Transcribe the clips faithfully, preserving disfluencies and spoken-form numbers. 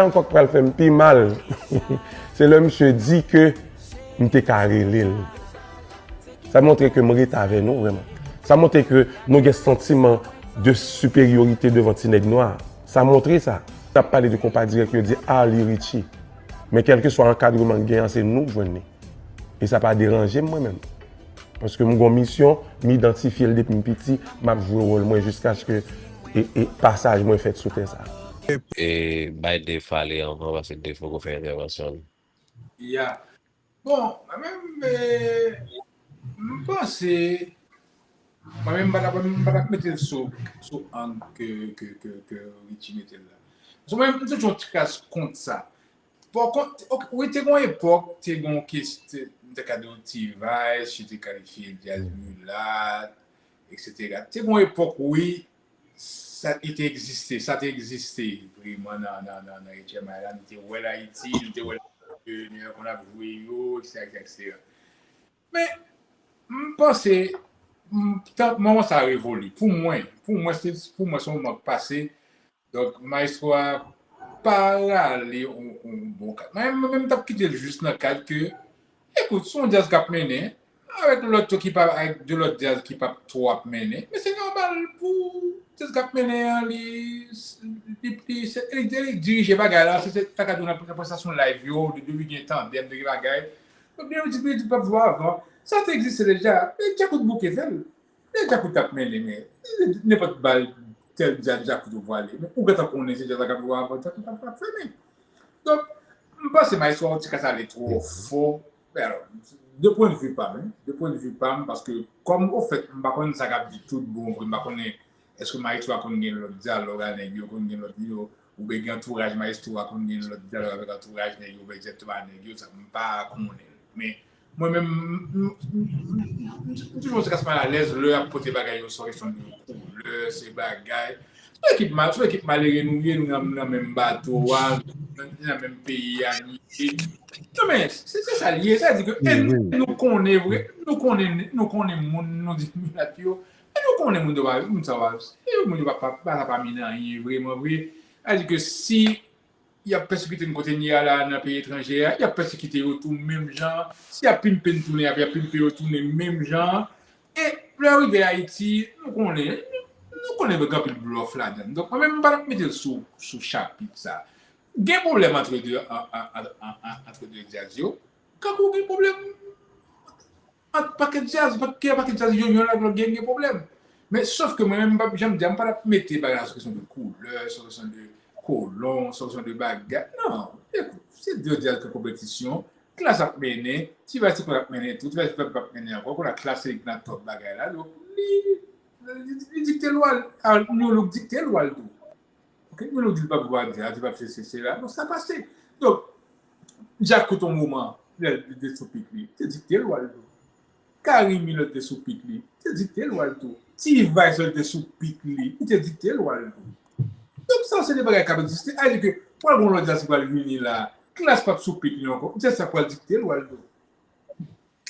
Ankò k pral fè m pi mal, se lè misye di ke m te ka rele l. Sa montre ke m ret avè nou vrèman. Sa montre ke nou gen santiman de siperyorite devan ti nèg nwa. Sa montre sa. N ap pale de konpa dirèk, yo di, "Ah, li Richie." Men kèlkeswa ankadreman k gen an, se nou k jwenn li. E sa pa deranje m, mwen menm. Paske m gon misyon, m idantifye l depi m piti, m ap jwe wòl mwen jiskaske e, e pasaj mwen fèt sou tè sa. E bay Dave pale anvan, paske Dave poko fè entèvansyon l. Ya. Bon, mwen menm, eh, m panse, mwen menm, m pa t ap, m pa t ap mete l sou, sou ang ke, ke, ke, ke Richie mete l la. Paske mwen menm, m toujou yon ti kras kont sa. Pòkont, ok, wi, te gon epòk, te gon kestyon, m te ka di yon ti vice, yo te kalifye djaz milat, etsetera. Te gon epòk, wi, sa, li te egziste, sa te egziste vreman nan, nan, nan, nan H M I la, nou te wè l Ayiti, nou te wè l New York, konn ap jwe yo, etsetera, etsetera. Men, m panse, m, tan, moman sa revoli. Pou mwen, pou mwen, se, pou mwen, se yon moman k pase. Donk, maestro a pa rale yon, yon bon kad. Mwen, mwen menm, m t ap kite l jis nan kad ke, ekout, se yon djaz k ap mennen, avèk lòt yo ki pa, avèk de lòt djaz ki p ap twò ap mennen. Men se nòmal pou djaz k ap mennen an, li, li, li, se, li, li dirije bagay la, se, se, ta ka di w nan, nan prestasyon live yo, de, depi gen tandèm, de gen bagay. Donk, depi, depi, depi, depi, avan, sa te egziste deja, men Djakout bouke fè l. Lè Djakout t ap mennen, men nenpòt bal tèl djaz Djakout ou pwale. Men ou gentan konnen se djaz la k ap jwe avan Djakout ap, ap fèmen. Donk, m panse maestro a yon ti kras ale twò fò. Men alò, de pwennvi pa m, wi, de pwennvi pa m, paske kòm ofèt, m pa konn sa k ap di tout bon vre, m pa konnen èske maestro a konn gen lòt dyalòg a nèg yo, konn gen lòt yo, oubyen gen antouraj maestro a konn gen lòt dyalòg avèk antouraj nèg yo, oubyen egzakteman a nèg yo, sa m pa konnen. Men, mwen menm, m, m, m, m, m, m toujou yon ti kras malalèz lè y ap pote bagay yo sou kesyon de koulè, se bagay. Se yon ekip ma-, se yon ekip malere nou ye, nou nan, nan menm bato a, nan, nan menm peyi a nou ye. Non, men, se, se sa l ye. Sa di ke, e nou, nou konnen vre, nou konnen, nou konnen moun, nou di milat yo, e nou konnen moun yo pa, moun sa yo pa, e moun yo pa, pa, pa, pa min anyen vreman vre. Sa di ke si y ap pèsekite n kote n ye a la nan peyi etranje a, y ap pèsekite yo tou menm jan. Si y ap pimpe n tounen, y ap, y ap pimpe yo tounen menm jan. E lè yo rive Ayiti, nou konnen, nou konnen gen anpil blòf ladan l. Donk, mwen menm, m pa t ap mete l sou, sou chapit sa. Gen pwoblèm antre de, an, an, an, an, an, antre de djaz yo. Kankou gen pwoblèm ant pakèt djaz, pa-, gen pakèt djaz yo, yonn ak lòt gen, gen pwoblèm. Men sòf ke mwen menm, m p ap janm di, m pa t ap mete bagay la sou kesyon de koulè, sou kesyon de kolon, sou kesyon de bagay. Non, ekout, se de djaz ki an konpetisyon, Klass ap mennen, T-Vice t ap mennen tou, T-Vice p ap mennen ankò, kounye a Klass se li k nan top bagay la, donk li, li, li dikte lwa l, a, New Look dikte lwa l tou. Ok, New Look di l p ap jwe a djaz, li p ap se, se, se la, donk sa pase. Donk, Djakout yon moman, lè l te sou pik li, te dikte lwa l tou. Carimi lè l te sou pik li, te dikte lwa l tou. T-Vice lè l te sou pik li, li te dikte lwa l tou. Donk sa se de bagay k ap egziste. Sa vle di ke pral gen yon lòt djaz ki pral vini la, Klass p ap sou pik li ankò, djaz sa pral dikte lwa l tou.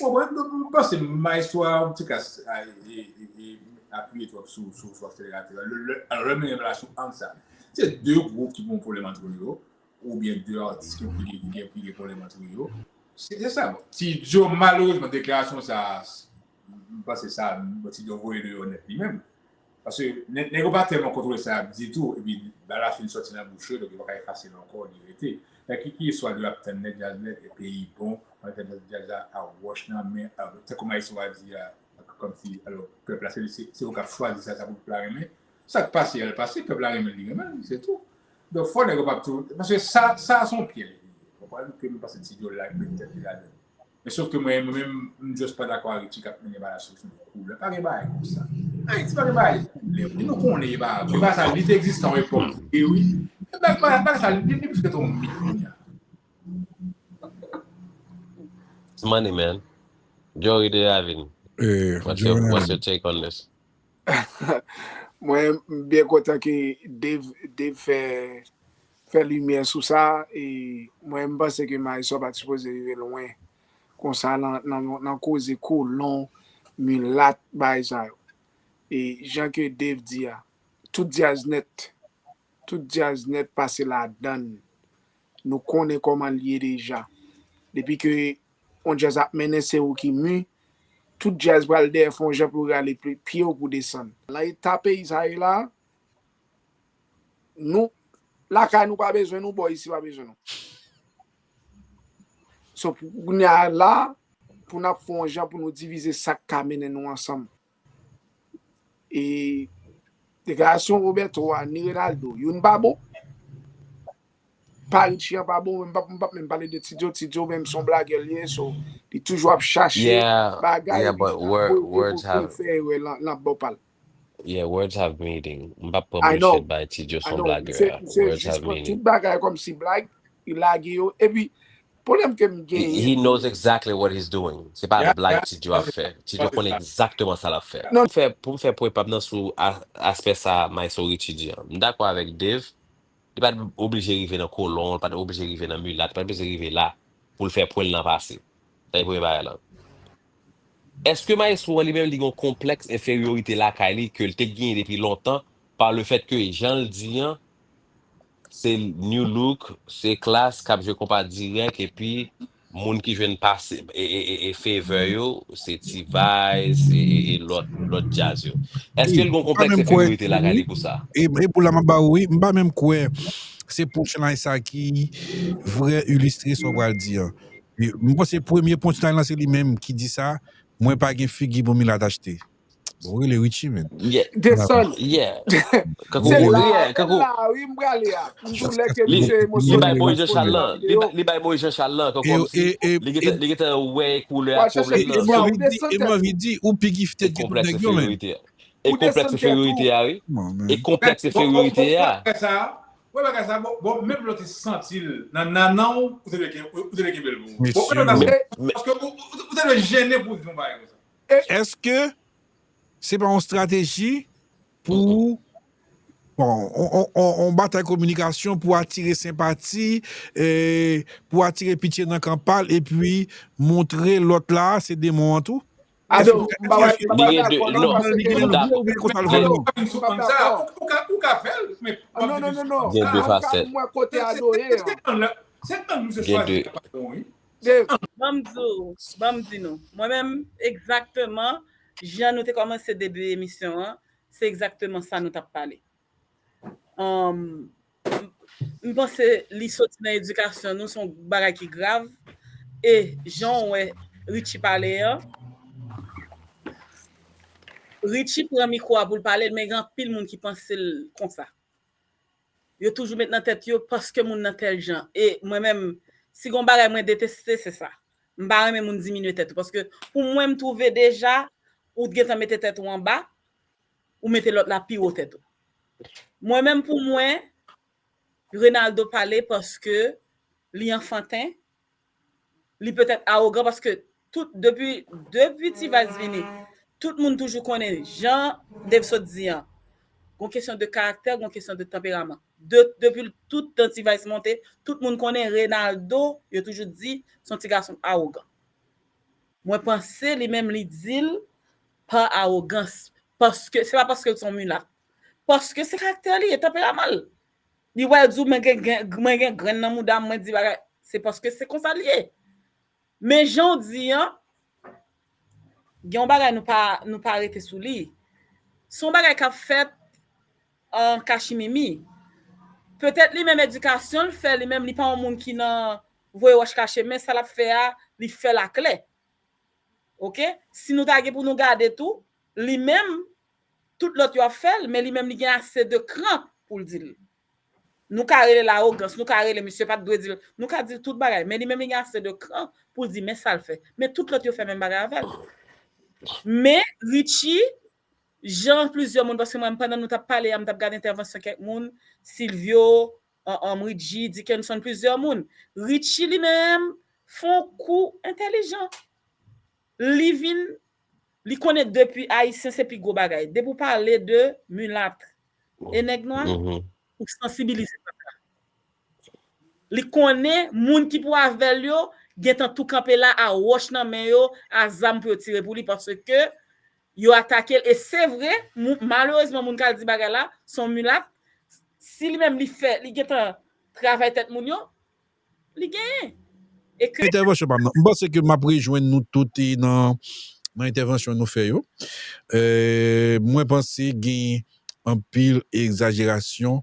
Ou konprann? Donk, m panse maestro a yon ti kras a, e, e, e, apiye twòp sou, sou, sou akseleratè a. Lè, lè, alò, lè m mennen la sou ang sa. Se de gwoup ki gen yon pwoblèm antre yo, oubyen de atis ki gen, ki gen, ki gen pwoblèm antre yo. Se, se sa. Bon, Ti Djo, malerezman, deklarasyon sa, m panse sa, bon, Ti Djo voye deyò nèt li menm. Paske nè-, nèg yo pa tèlman kontwole sa y ap di tou, epi bagay la fin sòti nan bouch yo, donk yo pa ka efase l ankò, li rete. Donk, ki, ki istwa de ap tann nèt, djaz nèt, e peyi bon, ann fè djaz, djaz la a wòch nan men, a, tankou maestro a di a, kòmsi, alò, pèp la, se, se, se yo k ap chwazi sa, sa pou pèp la renmen. Sa k pase a, l pase, pèp la renmen l, li renmen l, se tou. Donk, fò nèg yo p ap tou, paske sa, sa se yon pyèj li ye. Konprann ke m panse Ti Djo la, k met tèt li ladan l. Men sòf ke mwen, mwen menm, m just pa dakò ak Richie k ap mennen bagay la sou kesyon de koulè. Pa gen bagay konsa. Ayiti pa gen bagay de koulè. Nou konnen e pa, e pa sa, li te egziste yon epòk vre, wi. E bagay, bagay, bagay sa, li, li plis ke yon mit kounye a. It's money, man. Jory Deravin, Eh, what's your, Jory what's your Deravin. Take on this? Mwen, m byen kontan ke Dave, Dave fè, fè limyè sou sa. E mwen, m panse ke Maestro pa t sipoze rive lwen konsa nan, nan, nan koze kolon, milat, bagay sa yo. E jan ke Dave di a, tout djaz nèt, tout djaz nèt pase ladan l. Nou konnen kòman l ye deja. Depi ke yon djaz ap mennen, se ou ki mi, tout djaz pral dèyè fè yon jan pou rale pye w pou desann. Nan eta peyi sa ye la, nou, lakay nou pa bezwen nou, bò isi pa bezwen nou. So, pou kounye a la, pou n ap fè yon jan pou nou divize sa k ka mennen nou ansanm. E deklarasyon Roberto a, ni Renaldo, youn pa bon. Pa Richie an pa bon, m p ap, m p ap menm pale de Ti Djo, Ti Djo menm se yon blagè l ye, so, li toujou ap chache bagay, li ap voye pou l fè erè nan, nan bò pa l. Yeah, words have meaning. M p ap pran bullshit bay Ti Djo se yon blagè. Words have meaning. Tout bagay kòmsi blag, li lage yo. Epi, pwoblèm ke m genyen. He knows exactly what he's doing. Se pa blag Ti Djo ap fè. Ti Djo konnen egzakteman sa l ap fè. Pou m fè, pou m fè pwen pa m nan sou aspè sa Maestro Richie di an. M dakò avèk Dave. Li pa t oblije rive nan kolon, li pa t oblije rive nan milat, li pa t bezwen rive la pou l fè pwen l nan pase. Sa se premye bagay lan. Èske maestro an li menm li gen yon konplèks enferyorite lakay li ke l te genyen depi lontan pa le fèt ke jan l di an se new look, se Klass k ap jwe konpa dirèk epi moun ki jwenn pase e, e, e, e favor yo se T-Vice e, e, e lòt lòt djaz yo. Èske l gen yon konplèks enferyorite lakay li pou sa? E, e pou la m ap ba ou wi, m pa menm kwè se punchline sa ki vrè ilistre sa w pral di an. M panse premye punchline lan se li menm ki di sa, mwen pa gen figi pou milat achte. Bon, rele Richie, man. Desann. Yeah. Kankou, yeah, kankou. Li bay Moïse Jean Charles lan. Li bay Moïse Jean Charles lan. Kankou kòmsi li gentan wè koulè a pwoblèm nan. E m anvi di, ou pi gifted ke tout nèg yo, man. E konplèks enferyorite a, wi. E konplèks enferyorite a. Wè bagay sa, bon, menm lè w te santi l nan nannan w, ou te dwe kenbe l pou ou. Paske ou te dwe jennen pou w di yon bagay konsa. Èske se pa yon estrateji pou, bon, yon batay kominikasyon pou atire senpati, pou atire pitye nan kan pa l, epi montre lòt la se demon an tou? Ado, m pa wè, m pa wè dakò non, paske gen de, non, m dakò. Ou ka fè l, men. Non, non, non, non, non. Gen de fasèt. Mwen kote Ado ye. Se tann misye chwazi pa bon, wi. Ban m di w, ban m di nou. Mwen menm, egzakteman, jan nou te kòmanse debi emisyon an, se egzakteman sa nou t ap pale. M panse li soti nan edikasyon nou, se yon bagay ki grav. E jan w wè Richie pale an, Richie pran mikwo a pou l pale, men gen anpil moun ki panse l konsa. Yo toujou met nan tèt yo paske moun nan tèl jan. E mwen menm, si gen yon bagay mwen deteste, se sa. M pa renmen moun diminye tèt ou. Paske pou mwen, m twouve deja, ou t gentan mete tèt ou anba, ou mete lòt la pi wo tèt ou. Mwen menm pou mwen, Renaldo pale paske li anfanten, li petèt awogan paske tout depi, depi T-Vice vini, tout moun toujou konnen jan Dave sot di an. Gon kesyon de karaktè, gon kesyon de tanperaman. De, depi tout tan T-Vice monte, tout moun konnen Renaldo, yo toujou di, se yon ti gason awogan. Mwen panse li menm li di l pa awogans. Paske, se pa paske l se yon milat. Paske se karaktè li e tanperaman l. Li wè l di w mwen gen, gen, mwen gen grenn nan mouda m, mwen di bagay. Se paske se konsa l ye. Men jan w di an, gen yon bagay nou pa, nou pa rete sou li. Se yon bagay k ap fèt an kachimimi. Petèt li menm edikasyon l fè li menm, li pa yon moun ki nan voye wòch kache, men sa l ap fè a, li fè l aklè. Oke? Si nou ta gen pou nou gade tou, li menm, tout lòt yo ap fè l, men li menm li gen ase de kran pou l di l. Nou ka rele l awogans, nou ka rele misye pa t dwe di l, nou ka di l tout bagay, men li menm li gen ase de kran pou l di men sa l fè. Men tout lòt yo fè menm bagay avè l. Men Richie, jan plizyè moun, paske mwen pandan nou t ap pale a, m t ap gade entèvansyon kèk moun, Silvio, Richie, Dickenson, plizyè moun. Richie li menm fè yon kou entèlijan. Li vin, li konnen depi Ayisyen se pi gwo bagay. Depi w pale de milat e nèg nwa, ou sansibilize pèp la. Li konnen moun ki pou avè l yo gentan tou kanpe la a wòch nan men yo, a zam pou yo tire pou li paske yo atake l. E se vre, malerezman, moun k al di bagay la, se yon milat. Si li menm li fè, li gentan travay tèt moun yo, Li genyen. Entèvansyon pa m nan. M panse ke m ap rejwenn nou tout e nan, nan entèvansyon nou fè yo. Euh, mwen panse gen anpil egzajerasyon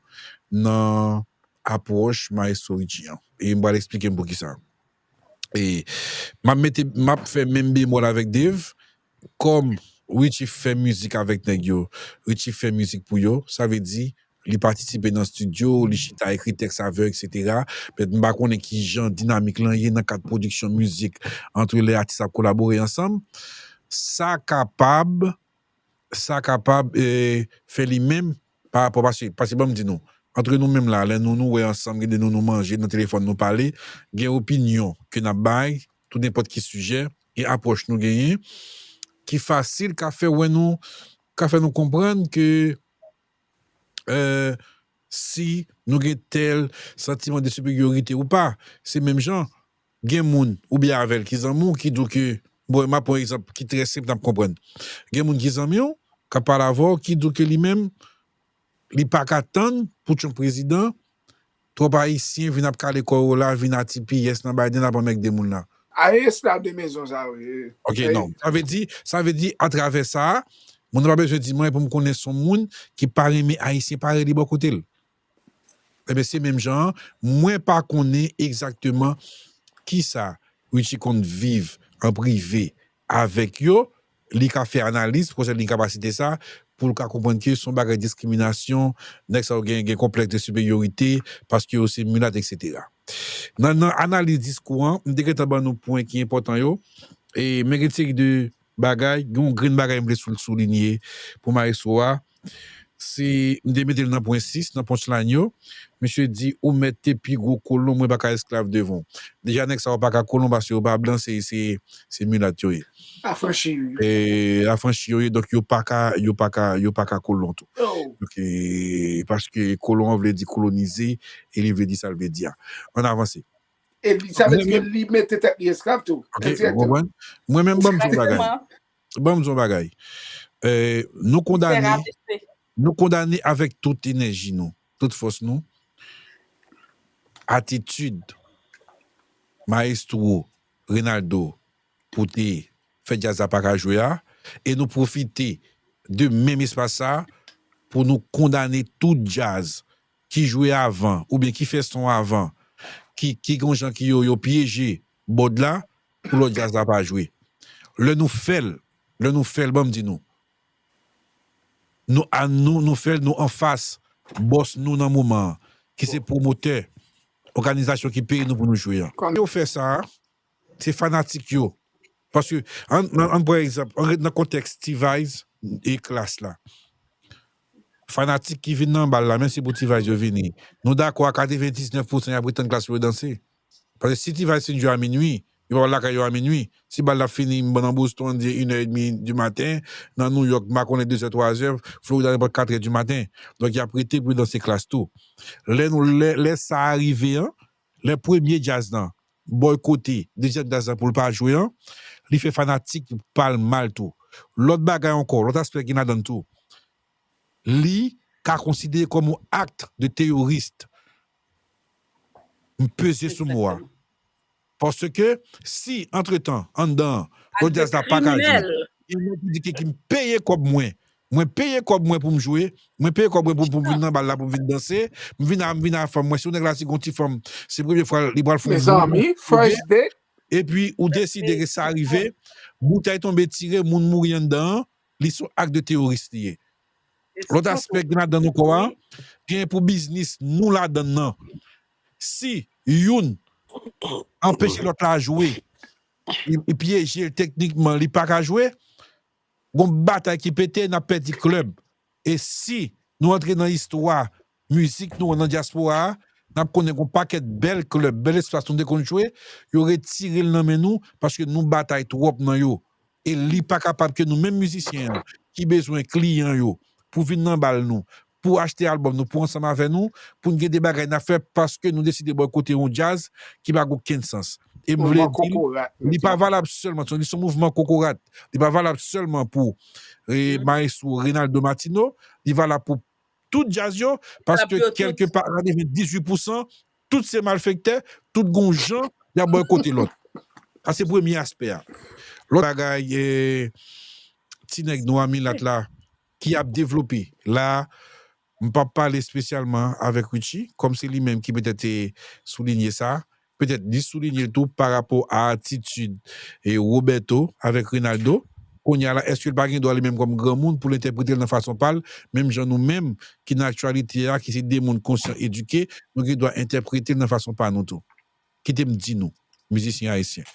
nan apwòch Maestro Richie an. E m pral eksplike m poukisa. E m ap mete, m ap fè menm bemòl avèk Dave. Kòm Richie fè mizik avèk nèg yo, Richie fè mizik pou yo, sa vle di li patisipe nan estidyo, li chita ekri tèks avè yo, etsetera. Petèt m pa konnen ki jan dinamik lan ye nan kad pwodiksyon mizik antre lè atis ap kolabore ansanm. Sa kapab, sa kapab, eh, fè li menm pa rapò, paske, paske ban m di nou, antre nou menm la, lè nou, nou wè ansanm, gen de nou, nou manje, nan telefòn nou pale, gen opinyon ke n ap bay, tou nenpòt ki sijè, gen apwòch nou genyen, ki fasil ka fè wè nou, ka fè nou konprann ke, euh, si nou gen tèl santiman de siperyorite ou pa, se menm jan, gen moun ou byen avè l ki zanmi w ki di w ke, bon, m ap pran yon egzanp ki trè senp n ap konprann. Gen moun ki zanmi w, k ap pale avè w, ki di w ke li menm, li pa ka tann pou Trump prezidan, twòp Ayisyen vin ap kale kò yo la, vin a ti piyès nan Biden ap anmègde moun la. A, e esklav de mezon sa yo ye. Ok, non. Sa vle di, sa vle di, atravè sa, moun nan pa bezwen di mwen pou m konnen se yon moun ki pa renmen Ayisyen parèy li bò kote l. Ebyen, se menm jan an, mwen pa konnen egzakteman kisa Richie konn viv an prive avèk yo, li ka fè analiz, poutèt li gen kapasite sa, pou l ka konprann ke se yon bagay diskriminasyon, nèg sa yo gen, gen konplèks de siperyorite, paske yo se milat, etsetera. Nan, nan analiz diskou an, m te gentan ban nou pwen ki enpòtan yo, e men gen seri de bagay, gen yon grenn bagay m vle sou, soulinye pou maestro a. Se, m te mete l nan pwen sis, nan punchline yo. Misye di, ou mèt te pi gwo kolon, mwen pa ka esklav devan w. Deja, nèg sa yo pa ka kolon paske yo pa blan, se, se, se milat yo ye. Afranchi yo ye. E, afranchi yo ye, donk yo pa ka, yo pa ka, yo pa ka kolon tou. Oh. Donk, e, paske kolon an vle di kolonize, e li vle di sa l vle di a. Ann avanse. E li, sa vle di ke li mete tèt li esklav tou, ok, endirektèman. Mwen menm, ban m di yon bagay. Ban m di yon bagay. Euh, nou kondane, nou kondane avèk tout enèji nou, tout fòs nou, atitid Maestro Reynaldo pou te fè djaz la pa ka jwe a, e nou pwofite de menm espas sa pou nou kondane tout djaz ki jwe avan, oubyen ki fè son avan, ki, ki gon jan ki yo, yo pyeje bòd la, pou lòt djaz la pa jwe. Lè nou fè l, lè nou fè l, ban m di nou, nou, a, nou, nou fè l, nou anfas bòs nou nan moman an, ki se pwomotè òganizasyon ki peye nou pou nou jwe an. Yo fè sa, se fanatik yo. Paske, ann, ann, ann pran egzanp, ann ret nan kontèks T-Vice e Klass la. Fanatik ki vin nan bal la, menm si pou T-Vice yo vini, nou dakò a katrevendiznèf pousan y ap ret tann Klass pou yo danse. Paske si T-Vice fin jwe a minui, yo pa lakay yo a minui. Si bal la fini, m nan Boston, di inè edmi di maten, nan New York, m pa konnen dezè, twazè, Florida, nenpòt katrè di maten. Donk, y ap rete pou yo danse Klass tou. Lè nou, lè, lè sa a rive an, lè premye djaz lan bòykote dezyèm djaz lan pou l pa jwe an, li fè fanatik pa l mal tou. Lòt bagay ankò, lòt aspè ki ladan l tou, li ka konsidere kòm yon akt de terrorist. M peze sou mo a. Paske si, antretan, anndan an, lòt djaz la pa ka jwe, gen nèg ki di ke, ke m peye kòb mwen, mwen peye kòb mwen pou m jwe, mwen peye kòb mwen pou, pou m vin nan bal la, pou m vin danse, m vin a, m vin a fanm mwen. Si yon nèg la, si gon ti fanm, se premye fwa li pral fè yon boutèy, epi ou deside ke sa rive, boutèy tonbe tire, moun mouri anndan an, li se yon ak de teworis li ye. Lòt aspè ki ladan nou kò a, gen pou biznis nou ladan nan. Si youn anpeche lòt la jwe, li, li pyeje l teknikman, li pa ka jwe, gon batay ki pete, n ap pèdi klèb. E si nou antre nan istwa mizik nou an nan dyaspora a, n ap konnen gon pakèt bèl klèb, bèl espas nou te konn jwe, yo retire l nan men nou paske nou batay twòp nan yo. E li pa kapab ke nou menm mizisyen an ki bezwen kliyan yo pou vin nan bal nou, pou achte albòm nou, pou ansanm avè nou, pou n gen de bagay n ap fè paske nou deside bòykote yon djaz ki pa gen okenn sans. E m vle di l, li pa valab sèlman, li se yon mouvman kokorat. Li pa valab sèlman pou, eh, maestro Reynaldo Martino, li valab pou tout djaz yo, paske kèlkepa katrevendizuit pousan Tout se malfektè, tout gon jan y ap bòykote lòt. Sa se premye aspè a. Lòt bagay, eh, ti nèg nwa milat la ki ap devlope la, m p ap pale espesyalman avèk Richie, kòm se li menm ki petèt te soulinye sa, petèt li soulinye l tou pa rapò a atitid e Roberto avèk Rinaldo. Kounye a la, èske l pa gen dwa li menm kòm granmoun pou l entèprete l nan fason pa l, menm jan nou menm ki nan aktyalite a, ki se de moun konsyan, edike, nou gen dwa entèprete l nan fason pa nou tou? Kite m di nou, mizisyen ayisyen,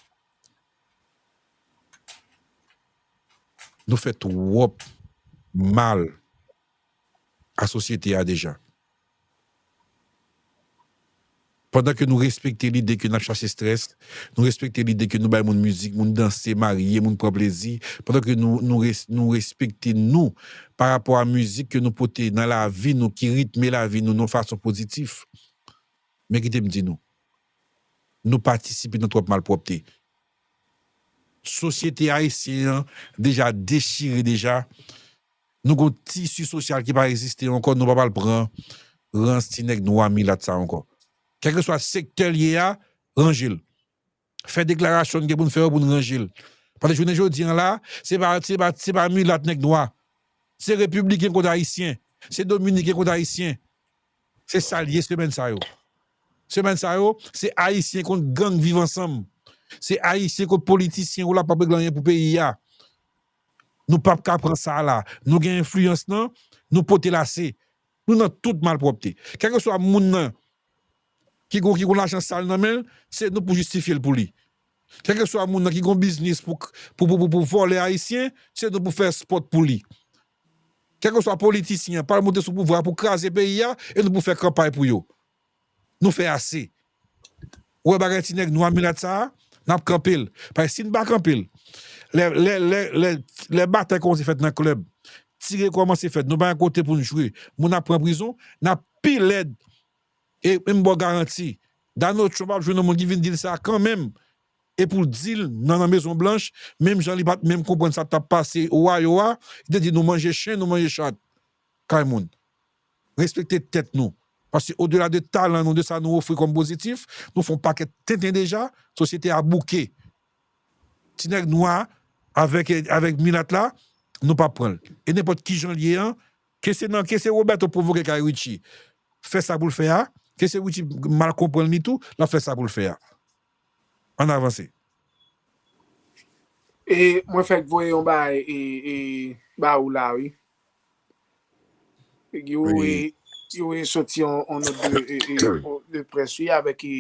nou fè twòp mal a sosyete a deja. Pandan ke nou respekte lide ke n ap chache estrès, nou respekte lide ke nou bay moun mizik, moun danse, marye, moun pran plezi, pandan ke nou, nou, res, nou respekte nou pa rapò a mizik ke nou pote nan lavi nou, ki ritme lavi nou, nan fason pozitif. Men kite m di nou, nou patisipe nan twòp malpwòpte. Sosyete ayisyen an deja dechire deja. Nou gon tisi sosyal ki pa egziste ankò, nou pa pral pran rans ti nèg nwa milat sa ankò. Kèlkeswa sektè l ye a, ranje l. Fè deklarasyon n gen pou n fè yo pou n ranje l. Paske jounen jodi an la, se pa, se pa, se pa milat nèg nwa. Se repibliken kont ayisyen. Se dominiken kont ayisyen. Se sa l ye semèn sa yo. Semèn sa yo, se ayisyen kont gang Viv Ansanm. Se ayisyen kont politisyen ou la p ap regle anyen pou peyi a. Nou p ap ka pran sa la. Nou gen enfliyans lan, nou pote l ase. Nou nan tout malpwòpte. Kèlkeswa moun nan ki gon, ki gon lajan sal nan men l, se nou pou jistifye l pou li. Kèlkeswa moun nan ki gon biznis pou, pou, pou, pou, pou vòlè ayisyen, se nou pou fè espòt pou li. Kèlkeswa politisyen an, pa l monte sou pouvwa pou kraze peyi a, e nou pou fè kanpay pou yo. Nou fè ase. Ou wè bagay ti nèg nwa milat sa a, n ap kanpe l. Paske si n pa kanpe l, lè, lè, lè, lè, lè batay kòmanse fèt nan klèb, tire kòmanse fèt, nou pa gen kote pou n jwe, moun ap pran prizon, n ap pi lèd. E m ba w garanti, Donald Trump ap jwenn yon moun ki vin di l sa kanmenm. E pou l di l nan, nan Mezon Blanch, menm jan li pa t menm konprann sa k t ap pase Ohio a, li te di nou manje chen, nou manje chat. Kay moun. Respekte tèt nou. Paske odela de talan nou, de sa nou ofri kòm pozitif, nou fè yon pakèt tenten deja, sosyete a bouke. Ti nèg nwa avèk, avèk milat la, nou p ap pran l. E nenpòt ki jan l ye an, ke se nan, ke se Roberto pwovoke kay Richie fè sa pou l fè a, ke se Richie mal konprann li tou, l ap fè sa pou l fè a. Ann avanse. E mwen fèk voye yon bagay e, e, ba ou la, wi. Yo, wi, e, yo e soti yon, yon nòt de, e, e, de près, wi, avèk e,